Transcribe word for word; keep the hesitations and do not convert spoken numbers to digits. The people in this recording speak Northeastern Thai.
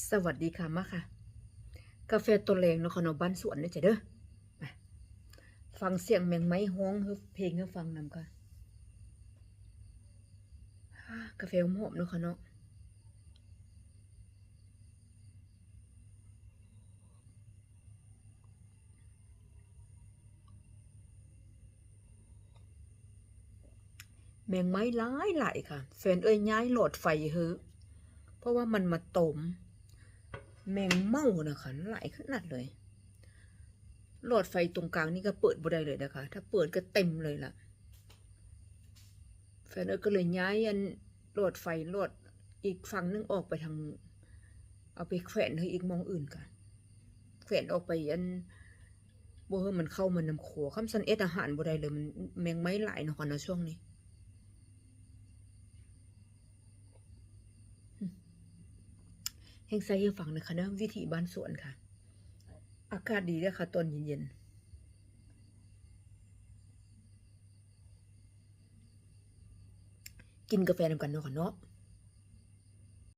สวัสดีค่ะ มาค่ะ กาแฟตอนแลงเนาะค่ะเนาะ บ้านสวนเด้อจ้ะเด้อ มา ฟังเสียงแมงไม้ฮ้อง เพลงให้ฟังนำค่ะ กาแฟหอมๆเนาะค่ะเนาะ แมงไม้หลายหลายค่ะ แฟนเอ้ย ย้ายหลอดไฟเฮ้อ เพราะว่ามันมาตอม แมงเม่านะคะ หลายขนาดเลย หลอดไฟตรงกลางนี่ก็เปิดบ่ได้เลยนะคะ ถ้าเปิดก็เต็มเลยล่ะ แฟนเอ้ยก็เลยย้ายอันหลอดไฟหลอดอีกฝั่งหนึ่งออกไปทาง เอาไปแขวนให้อีกหม่องอื่นค่ะ แขวนออกไปอัน บ่ให้มันเข้ามานำครัว คันซั้นเฮ็ดอาหารบ่ได้เลย มันแมงไม้หลายเนาะค่ะเนาะช่วงนี้ แฮงใส่ให้ฟังนะคะเนาะ วิถีบ้านสวนค่ะ อากาศดีเด้อค่ะ ตอนเย็นๆ กินกาแฟนำกันเนาะค่ะเนาะ